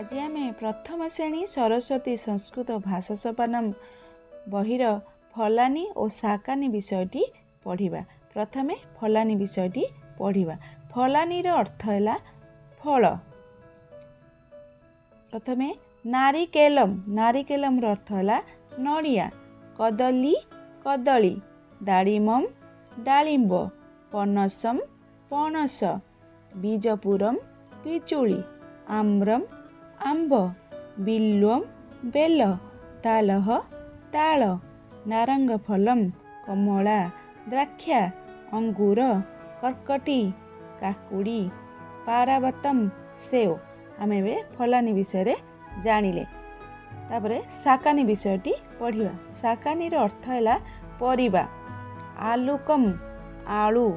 ଆଜି ଆମେ ପ୍ରଥମ ଶ୍ରେଣୀ ସରସ୍ୱତୀ ସଂସ୍କୃତ ଭାଷା ସୋପାନମ ବହିର ଫଲାନି ଓ ଶାକାନି ବିଷୟଟି ପଢ଼ିବା। ପ୍ରଥମେ ଫଲାନି ବିଷୟଟି ପଢ଼ିବା। ଫଲାନିର ଅର୍ଥ ହେଲା ଫଳ। ପ୍ରଥମେ ନାରିକେଲମ୍। ନାରିକେଲମର ଅର୍ଥ ହେଲା ନଡ଼ିଆ। କଦଳୀ କଦଳୀ, ଦାଡ଼ିମମ୍ ଡାଳିମ୍ବ, ପନସମ୍ ପଣସ, ବୀଜପୁରମ୍ ପିଜୁଳି, ଆମ୍ରମ୍ ଆମ୍ବ, ବିଲ୍ୱମ୍ ବେଲ, ତାଲହ ତାଳ, ନାରଙ୍ଗ ଫଲମ୍ କମଳା, ଦ୍ରାକ୍ଷା ଅଙ୍ଗୁର, କର୍କଟି କାକୁଡ଼ି, ପାରାବତମ୍ ସେଓ। ଆମେ ଏବେ ଫଲାନି ବିଷୟରେ ଜାଣିଲେ। ତାପରେ ଶାକାନି ବିଷୟଟି ପଢ଼ିବା। ଶାକାନିର ଅର୍ଥ ହେଲା ପରିବା। ଆଲୁକମ୍ ଆଳୁ,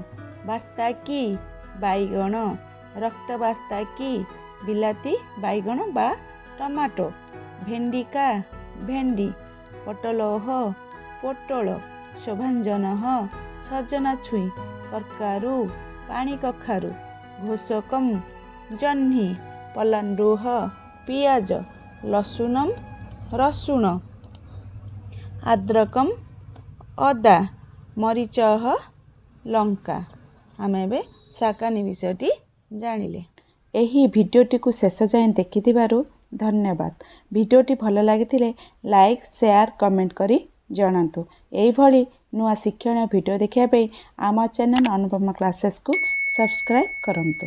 ବାର୍ତ୍ତାକି ବାଇଗଣ, ରକ୍ତ ବାର୍ତ୍ତାକି ବିଲାତି ବାଇଗଣ ବା ଟମାଟୋ, ଭେଣ୍ଡିକା ଭେଣ୍ଡି, ପଟଲୋହ ପୋଟଳ, ଶୋଭାଞ୍ଜନହ ସଜନା ଛୁଇଁ, କର୍କାରୁ ପାଣି କଖାରୁ, ଘୋଷକମ୍ ଜହ୍ନି, ପଲାଣ୍ଡୁହ ପିଆଜ, ଲସୁନମ୍ ରସୁଣ, ଆଦ୍ରକମ୍ ଅଦା, ମରିଚହ ଲଙ୍କା। ଆମେ ଏବେ ଶାକାନି ବିଷୟଟି ଜାଣିଲେ। ଏହି ଭିଡ଼ିଓଟିକୁ ଶେଷ ଯାଏଁ ଦେଖିଥିବାରୁ ଧନ୍ୟବାଦ। ଭିଡ଼ିଓଟି ଭଲ ଲାଗିଥିଲେ ଲାଇକ୍, ସେୟାର, କମେଣ୍ଟ କରି ଜଣାନ୍ତୁ। ଏଇଭଳି ନୂଆ ଶିକ୍ଷଣୀୟ ଭିଡ଼ିଓ ଦେଖିବା ପାଇଁ ଆମ ଚ୍ୟାନେଲ୍ ଅନୁପମା କ୍ଲାସେସ୍କୁ ସବସ୍କ୍ରାଇବ୍ କରନ୍ତୁ।